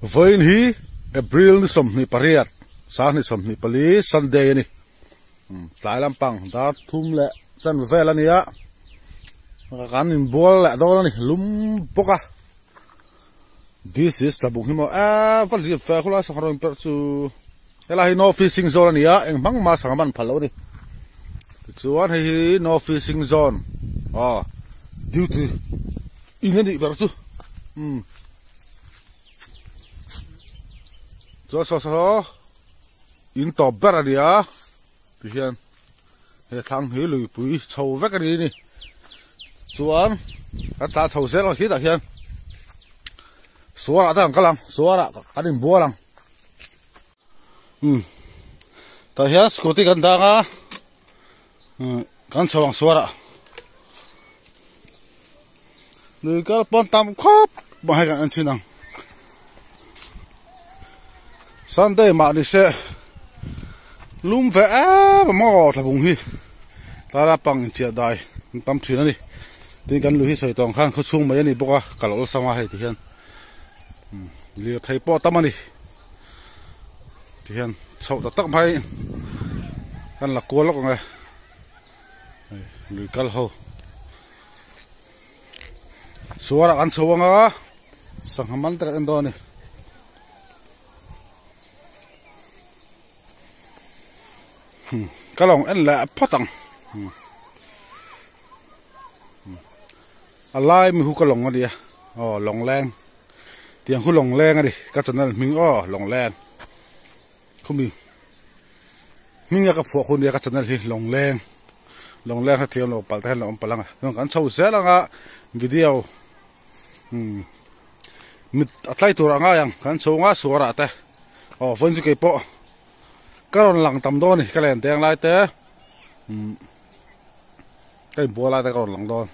Vawiin hi April ni 28, 2024 Sunday a ni. Tlai lampang dar thum leh chan vel a ni a, kan inbual leh dawn a ni lum bawk a. This is tlabung hi maw eee va lian fe khulai sangha rawn perh chu helai hi no fishing zone a ni a eng hmang mah sangha man phal loh a ni tichuan hei hi no fishing zone aw duty in a nih ber chu umm chuan saw saw in tawp ber a ni a tihian he thlang hi luipui chho vek a ni ni chuan kan tlan chho zel ang khitah khian suarah te kan kal ang suarah kan inbual ang umm tah hian scooty kan dang a umm kan chho ang suarah lui kal pawn tam khawp mai hei kan en thin ang Sunday mah ni se lum ve em a maw thlabung hi tlai pang inchiah dai an tam thin a ni tin kan lui hi sawi tawng khan khaw chhung mai a ni bawk a kal awlsam a hei ti hian lirthei pawh a tam a ni ti hian chhoh tak tak mai kan la kual lawk ang e lui kal ho suarah kan chho ang a sangha man te kan en dawn a ni. Ka lawng en leh phawt ang a lai mi hu ka lawng a nia aw lawng leng tiang khu lawng leng a ni ka channel hming aw lawng leng khumi hming a ka phuah khu nia ka channel hi lawng leng lawng leng hrethiam lo palh te hian lo awm palh ang a chuan kan chho zel ang a video. Umm mit a tlai tur a ngai ang kan chho nga suarah te aw vawiin chu keipawh ka rawn lang tam dawn a ni ka len deng lai te umm ka inbual lai te ka rawn lang dawn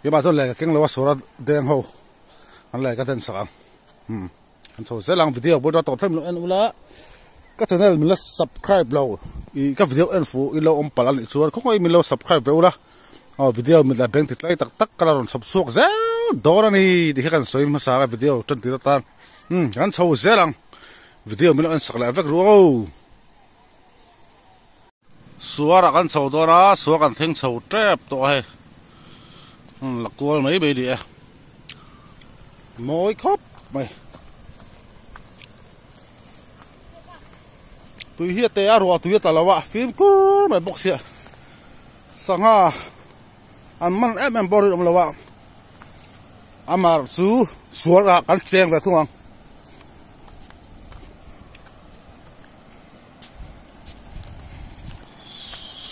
keimah chuan lehkha keng lo a suara deng ho an lehkha den sak ang umm kan chho zel ang video bul tawp thleng min lo en ula ka channel min la subscribe lo ih ka video en fuh i lo awm palh a nih chuan khawngaih min lo subscribe ve ula. Aw video mit leh beng ti tlai tak tak ka la rawn chhawp chhuak zel dawn a ni tih kha kan sawi hmasa a video tan tir atan umm kan chho zel ang video min lo en sak leh vek ru aw suarah kan chho dawn a suar kan thleng chho tep tawh a hei umm la kual mai mai ni e mawi khawp mai tui hi a te a ruah tui a tla lo a fimkhur mai bawk sia. Sangha an man em em pawh rinawm lo a, amah chu sual ah kan cheng ve thung ang.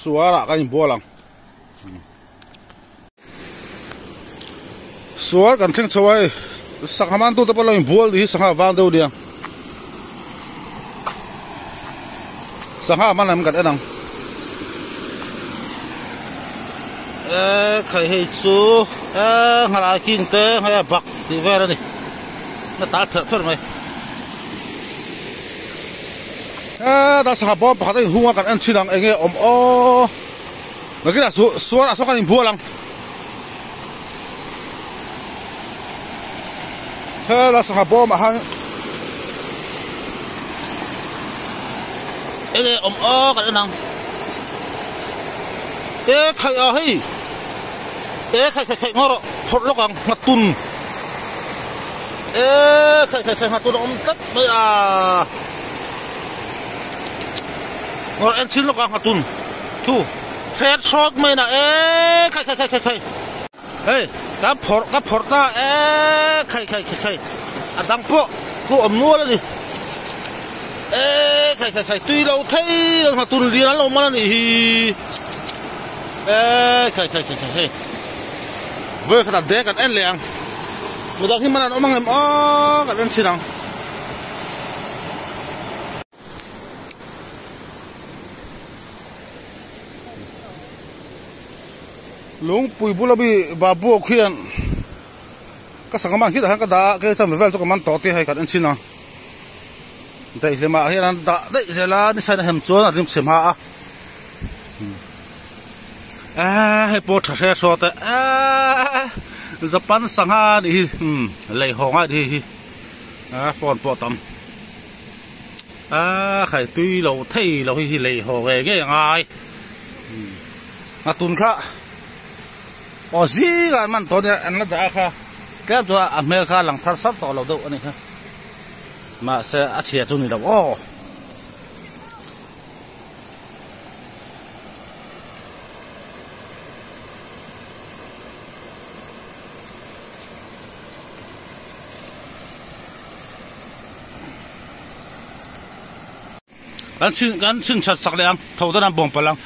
Sual ah kan inbual ang. Sual kan thleng chho a hei, sangha man tute pawh lo inbual tih hi sangha vang deuh nia. Sangha man lam kan en ang. E khai hei chu e nghalai king te hei a bak tih vel a ni. A tal pherh pherh mai. E dah sangha bawm pakhat a inhung a kan en thin ang enge awm aw. Nakinah chu suarah sawn kan inbual ang. Helai sangha bawmah hian enge awm aw kan en ang e khaih a hei e khaih khaih khaih ngaw rawh phawrh lawk ang nghatun e khaih khaih khaih nghatun a awm tlat mai a ngaw rawh en chhin lawk ang nghatun thu hret hrawt mai na e khaih khaih khaih khaih. Hei ka phawrh ka phawrh ta e khai khai khai khai a dang pawh ku awm nual a ni e khai khai khai tui lo thei lo hma tun lian an lo man a nih hi e khai khai khai khai hei vawi khat ah dek an en leh ang midang hi man an awm ang em aw kan en chhin ang. Lungpui bula mi babu khian ka sangha man khitah hian ka dah a kei chuan vel chu ka man tawh tih hei kan en chhin a daihlim ah hian an dah daih zel a ni sain a hem chuan a rim chhe hma a eee hei pawh tha hre hrawt e eee Japan sangha a nih hi umm lei haw ngai a nih hi. A phone pawh tam. A khai tui lo thei lo hi hi lei haw nge nge a ngai. A tun kha aw zingah an man tawh nia an la dah a kha tlem chu a hmel kha a lang thar sar tawh lo deuh a ni kha. Mahse a chhia chu ni lo aw. Kan chhin kan chhin that sak leh ang tho ten an bawng palh ang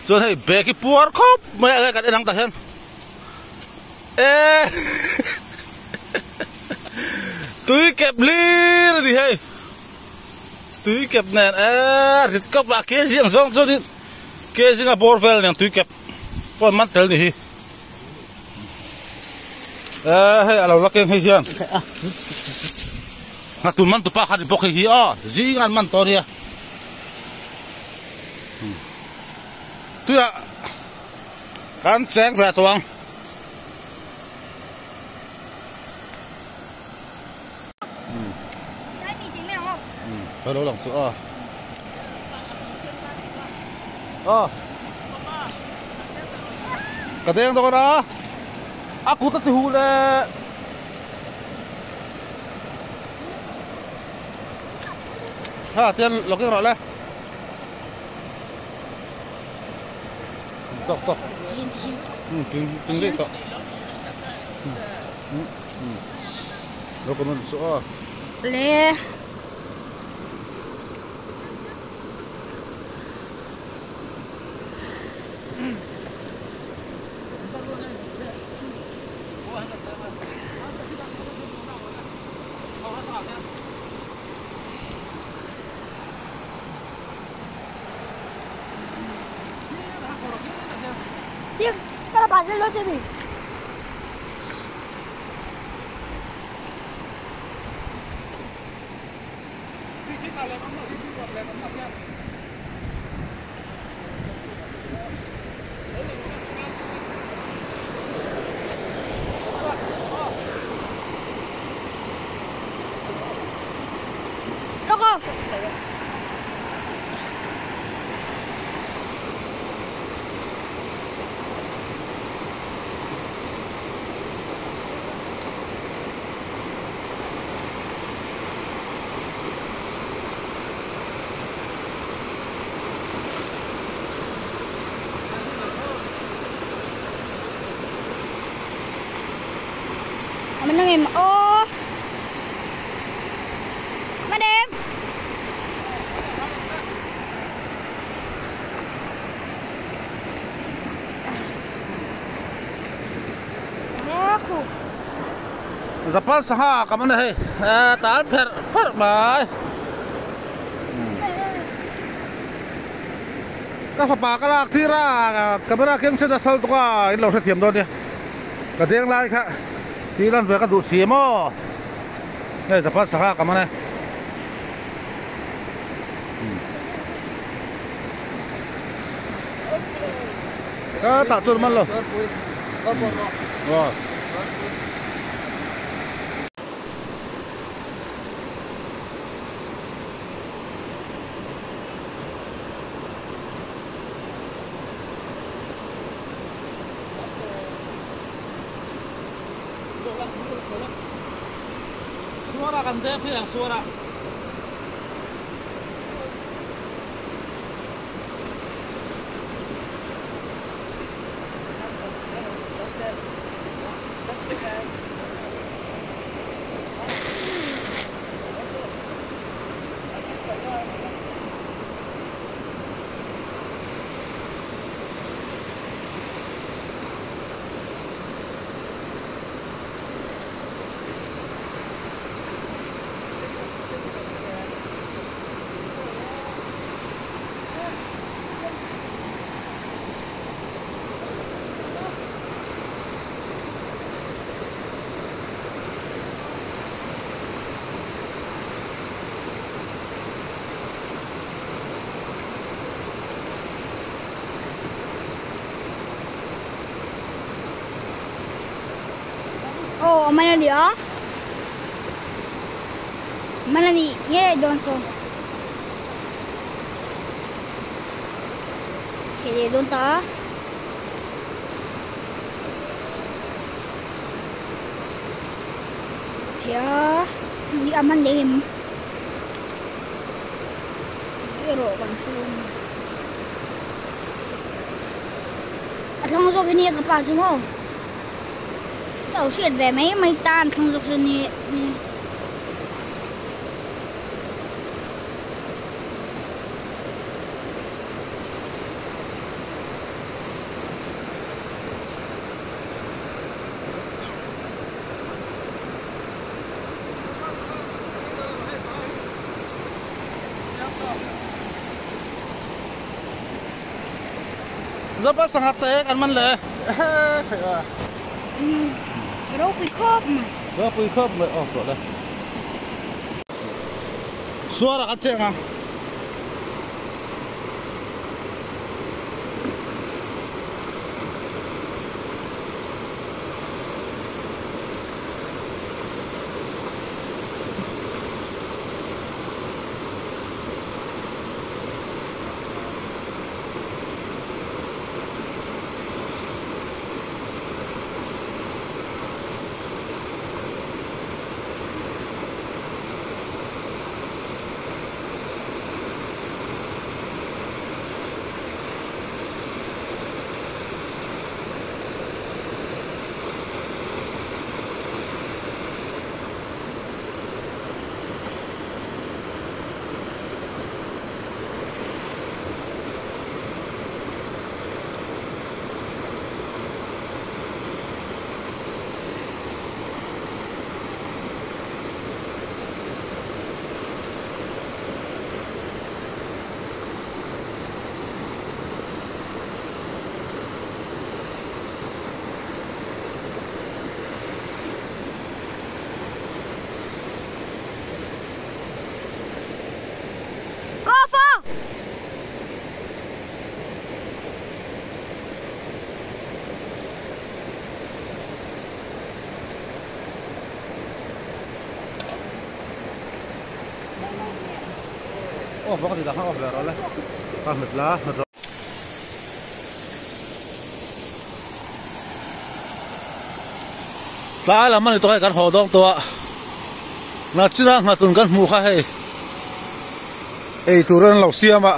chuan hei bag hi puar khawp mai a kan en ang tah hian eee tui kep hlir a ni hei tui kep nen eee rit kawp a kg ang zawng chuan in kg anga bawr vel nen tui kep pawh an man tel a ni hi. Eh hei alo la keng hei hian nga tun man tupa kha ni bawk hei hi aw zing an man tawh nia tuia kan cheng ve tawh ang Hei lo lang chu a a ka deng dawn a a kut a ti huh le ha tian lo keng rawh le tawk tawk ting ting rih tawh Lo comment chu a. Le. Tiếc, các bạn rất lớn cho mình. Mình đang em ô Mà đẹp Japan sangha kam a ni hei tal pherh pherh mai ka fapa ka lak tir a camera keng chen a sal tuk a in lo hrethiam dawn nia ka deng lai kha tih lan ve ka duh si maw hei Japan sangha kam a ni. Ka tah chuan man lo. Aw. Suara kan dep hi ang suara. Aw a man a nia. Man a nih ngei dawn saw. Thei leh dawn ta a. Thei a ni a man leh em erawh kan hre lo a ni. A thlang zawk hi nia ka pa chu maw. Ka lo hriat ve mai mai tan thlang zawk chu ni ni. Zapa sangha te kan man le. Ropui khawp mai. Ropui khawp mai off rawh le. Suara ka cheng a. Off ka ti tak off leh rawh le ka hmet la hmet rawh. Tlai lam a ni tawh hei kan haw dawng tawh a nachina nghatun kan hmuh kha hei ei tur an lo siam a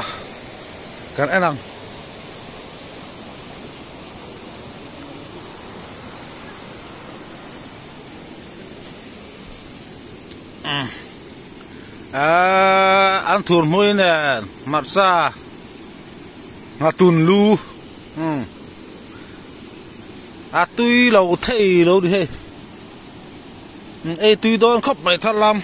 kan en ang. An thur hmui nen hmarcha nghatun lu a tui lo thei lo ni hei ei tui dawn khawp mai thar lam.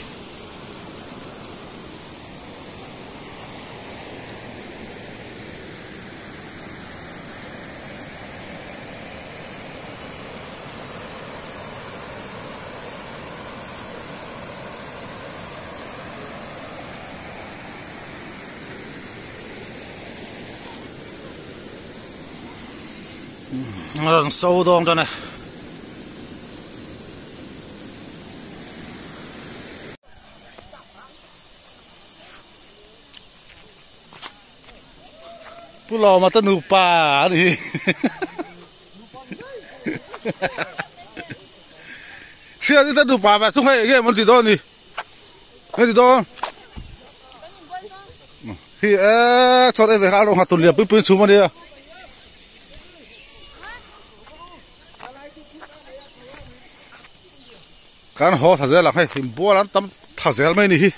Rawn so dawn tan e. Pu Lawma te nupa a ni hi. Hriati te nupa ve thung hei enge maw an ti dawn ni. Nge ti dawn. Hi e chawt ei ve kha a lo nghat tur lian pui pui chhum a nia. Kan haw tha zel ang hei inbual an tam tha zel mai ni hi.